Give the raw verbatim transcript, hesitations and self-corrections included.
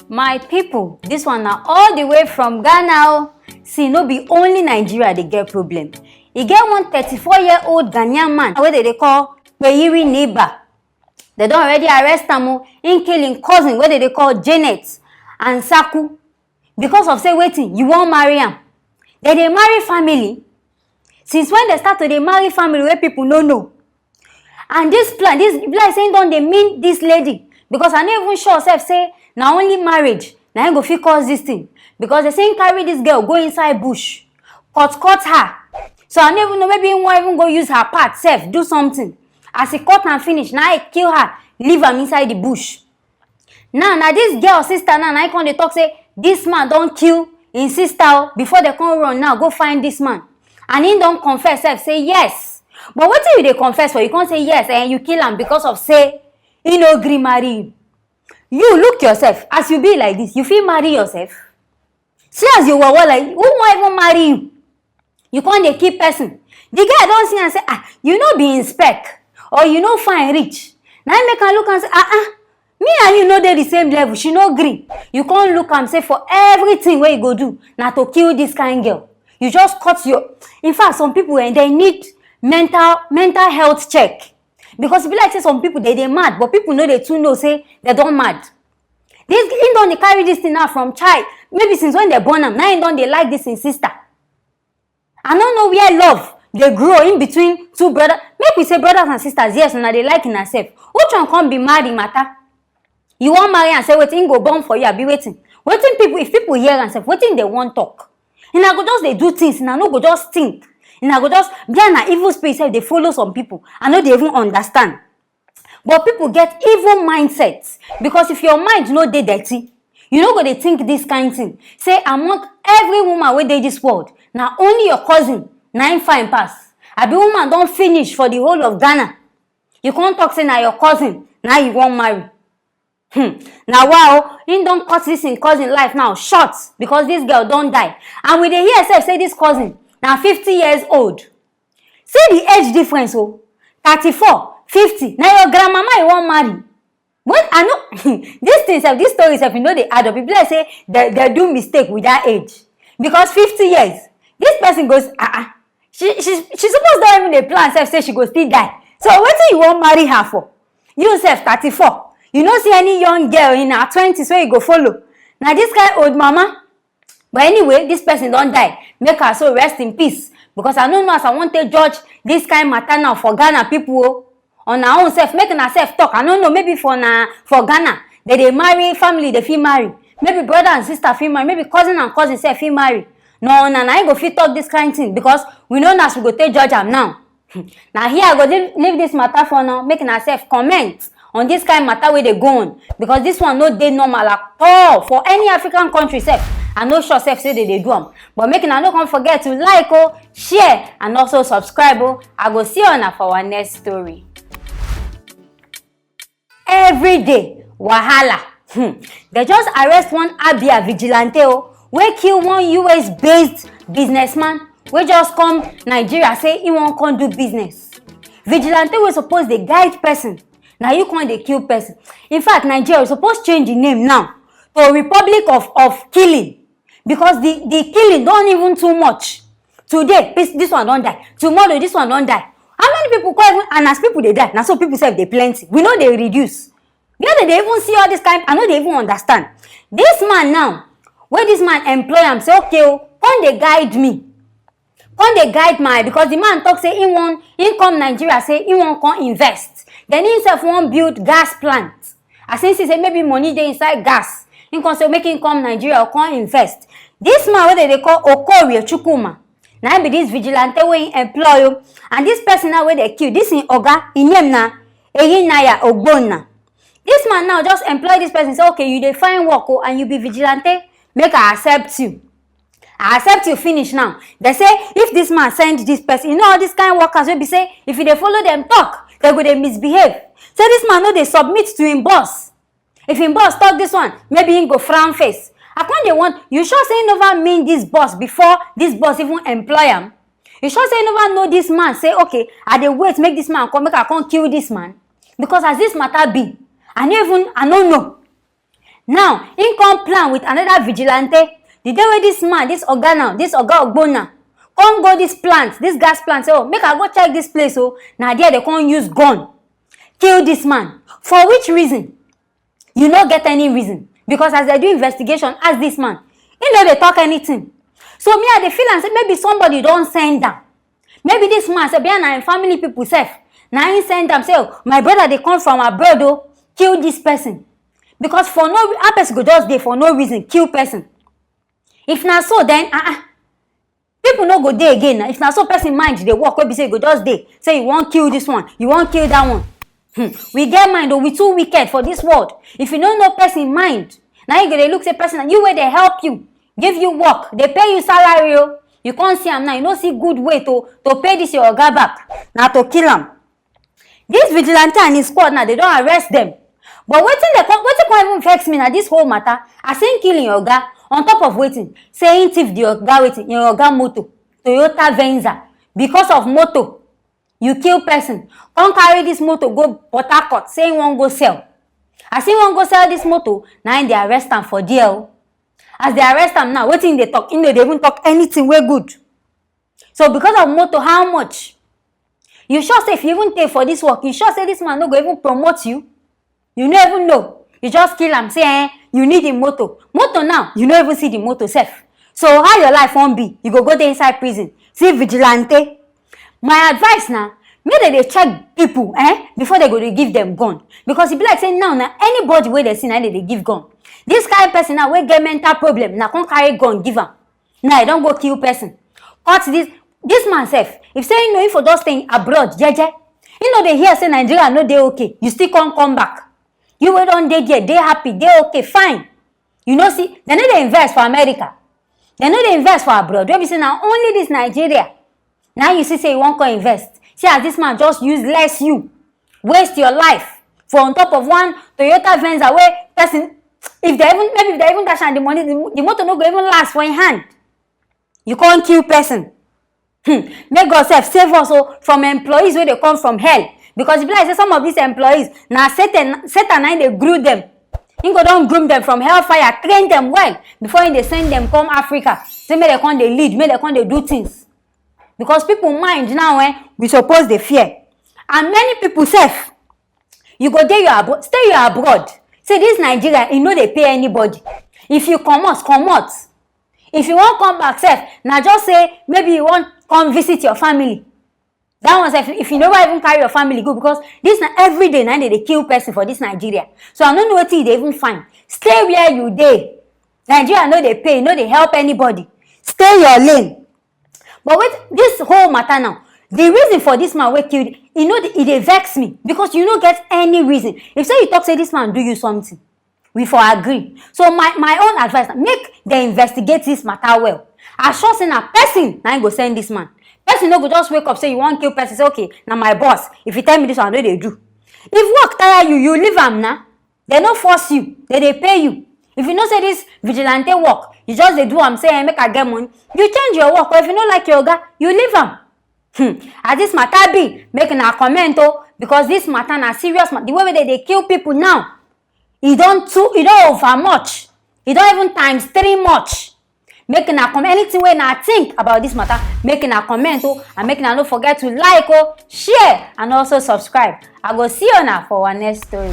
My people, this one na all the way from Ghana o. See, no be only Nigeria dey get problem. E get one thirty-four year old Ghanaian man wey dey dey call Peyiri Neighbor. They don already arrest am o. Im kill im cousin wey dey dey call Janet and Saku because of say wetin, you wan marry am. They dey marry family. Since when they start to dey marry family wey people no know? And this plan, this be like say im don dey mean this lady, because I no even sure sef say na only marriage na im go fit cause this thing, because they say im carry this girl go inside bush, cut cut her. So I no even know, maybe im wan even go use her part sef do something. As e cut am finish, na e kill her, leave am inside the bush. Now na this girl sister now na im come dey talk say this man don kill im sister o, before they come run now go find this man. And im don confess sef say yes. But wetin you dey confess for? You come say yes, and you kill am because of say he no gree marry you. You look yourself as you be like this, you fit marry yourself? See as you wawa, like, who wan even marry you? You come dey kill person. The guy don see am say, ah, you no be im spec, or you no fine reach. Na im make am look am say, ah ah, me and you no dey the same level, she no gree. You come look am say for everything wey you go do na to kill this kind girl. You just cut your, in fact, some people, eh, they need mental mental health check, because e be like say some people dey dey mad, but people no dey too know say they don mad. This im don dey carry this thing now from child, maybe since when they born am, na im don dey like this im sister. I no know where love dey grow in between two brother. Make we say brothers and sisters, yes, una dey like una sef. Which one come be marry matter? You wan marry am say wetin, im go born for you, abi wetin? Wetin people, if people hear am sef, wetin they wan talk? Una go just dey do things, una no go just think. Una go just, there na evil spirit sef dey follow some people. I no dey even understand. But people get evil mindset, because if your mind no dey dirty, you no go dey think this kind thing. Say among every woman wey dey this world, na only your cousin na im fine pass. Abi woman don finish for the whole of Ghana. You come talk say na your cousin na you wan marry. Hmm. Na wa o, im don cut this im cousin life now short, because this girl don die. And we dey hear sef say this cousin na fifty years old. See the age difference o. Thirty-four, fifty, na your grandmama you wan marry? When I no, this thing sef, this story sef, e no dey add up. E be like say they, they do mistake with that age, because fifty years, this person goes, ah ah, she she she suppose don even dey plan sef say she go still die. So wetin you wan marry her for? You sef thirty-four, you no see any young girl in her twenties wey you go follow? Na this kind old mama. But anyway, this person don die, make her soul rest in peace, because I no know as I wan take judge this kind matter now for Ghana people o. On her own sef, make una sef talk. I no know, maybe for na for Ghana, they dey marry family, they fit marry. Maybe brother and sister fit marry, maybe cousin and cousin sef fit marry. No, na na im go fit talk this kind thing, because we no know as we go take judge am now. Na here I go leave, leave this matter for now. Make una sef comment on this kind matter wey dey go on, because this one no dey normal at all for any African country sef. I no sure sef say they dey do am, but make una no come forget to like o, share, and also subscribe o. I go see una for our next story. Every day wahala. Hmm. They just arrest one Abia vigilante o, wey kill one U S based businessman wey just come Nigeria say he wan come do business. Vigilante wey suppose dey guide person, na you come dey kill person. In fact, Nigeria suppose change the name now to Republic of of Killing, because the the killing don even too much. Today this, this one don die, tomorrow this one don die. How many people come even, and as people dey die, na so people sef dey plenty. We no dey reduce. Where they dey even see all this kind? I no dey even understand. This man now, wey this man employ am say, okay o, come dey guide me, come dey guide my, because the man talk say he wan, he come Nigeria say he wan come invest. Then he sef wan build gas plant. As he see say maybe money dey inside gas, he come say make he come Nigeria or come invest. This man wey they dey call Okorie Chukwuma, na him be this vigilante wey he employ o. And this person now wey they kill, this him oga, him name na Eyinaya Ogbonna. This man now just employ this person, say, okay, you dey find work o, and you be vigilante, make I accept you. I accept you finish now. They say if this man send this person, you know all these kind workers wey be say if you dey follow them talk, they go dey misbehave. Say this man no dey submit to him boss. If him boss talk this one, maybe him go frown face. I come dey want, you sure say he never mean this boss before this boss even employ am? You sure say he never know this man? Say, okay, I dey wait make this man come, make I come kill this man, because as this matter be, I no even, I no know. Now, im come plan with another vigilante. The day wey this man, this oga now, this oga Ogbonna, come go this plant, this gas plant, say, "Oh, make I go check this place o." Na there they come use gun kill this man. For which reason? You no get any reason. Because as they do investigation, ask this man, he no dey talk anything. So me, I dey feel am say maybe somebody don send am. Maybe this man say, "Bia na im family people sef na im send am, say, 'Oh, my brother dey come from abroad o, kill this person.'" Because for no re-, how person go just dey for no reason kill person? If na so, then, ah, ah, people no go dey again na. If na so person mind dey work, wey be say you go just dey, say you wan kill this one, you wan kill that one. Hmm. We get mind o, we too wicked for this world. If you no know person mind, na you go dey look say person, you wey dey help you, give you work, dey pay you salary o, you come see am now, you no see good way to, to pay this your oga back, na to kill am. This vigilante and his squad now, they don arrest them. But wetin dey come, wetin come even vex me na this whole matter. As im kill im oga, on top of wetin? Say im thief the oga wetin? Im oga motor, Toyota Venza. Because of motor, you kill person, come carry this motor go Port Harcourt, say im wan go sell. As im wan go sell this motor, na im dey arrest am for there o. As they arrest am now, wetin im dey talk? Im no dey even talk anything wey good. So because of motor, how much? You sure say if you even take for this work, you sure say this man no go even promote you? You no even know. You just kill am, say, eh, you need the motor. Motor now, you no even see the motor sef. So how your life wan be? You go go dey inside prison. See vigilante. My advice na, make dem dey check people, eh, before dem go dey give dem gun. Because e be like say now na anybody wey dem see na dem dey give gun. This kind person now wey get mental problem, na come carry gun give am. Now e don go kill person. Cut this, this man sef. If say, you know, if for just stay abroad, jeje, you know, they hear say Nigeria no dey okay, you still come, come back. You wey don dey there, dey happy, dey okay, fine. You know, see, they no dey invest for America. They no dey invest for abroad. Wey be say na only this Nigeria. Now you see say you wan come invest. See as this man just useless you. Waste your life for on top of one Toyota Venza wey person, if they even, maybe if they even dash am the money, the, the motor no go even last for im hand. You come kill person. Hmm. Make God sef save us o from employees wey dey come from hell. Because e be like say some of these employees, na Satan, Satan na im dey groom them. Im go don groom them from hellfire, train them well before im dey send them come Africa. Say make dem come dey lead, make dem come dey do things. Because people mind now, eh, we suppose dey fear. And many people sef, you go dey your abro-, stay your abroad. Say this Nigeria, e no dey pay anybody. If you comot, comot. If you wan come back sef, na just say maybe you wan come visit your family. That one sef, if you never even carry your family go, because this na every day na dem dey kill person for this Nigeria. So I no know wetin you dey even find. Stay where you dey. Nigeria no dey pay, no dey help anybody. Stay your lane. But wait, this whole matter now, the reason for this man wey kill, e no dey, e dey vex me because you no get any reason. If say you talk say this man do you something, we for agree. So my, my own advice, make dem investigate this matter well. I sure say na person na im go send this man. Person no go just wake up say you wan kill person, say, "Okay, na my boss. If you tell me this one, I no dey do." If work tire you, you leave am na. Dem no force you, dem dey pay you. If you know say this vigilante work, you just dey do am say, "Eh, make I get money." You change your work, or if you no like your oga, you leave am. Hmm. As this matter be, make una comment o, because this matter na serious matter. The way wey dem dey kill people now, e don too, e don over much. E don even times three much. Make una comment, anything wey una think about this matter, make una comment o, and make una no forget to like o, share, and also subscribe. I go see una for our next story.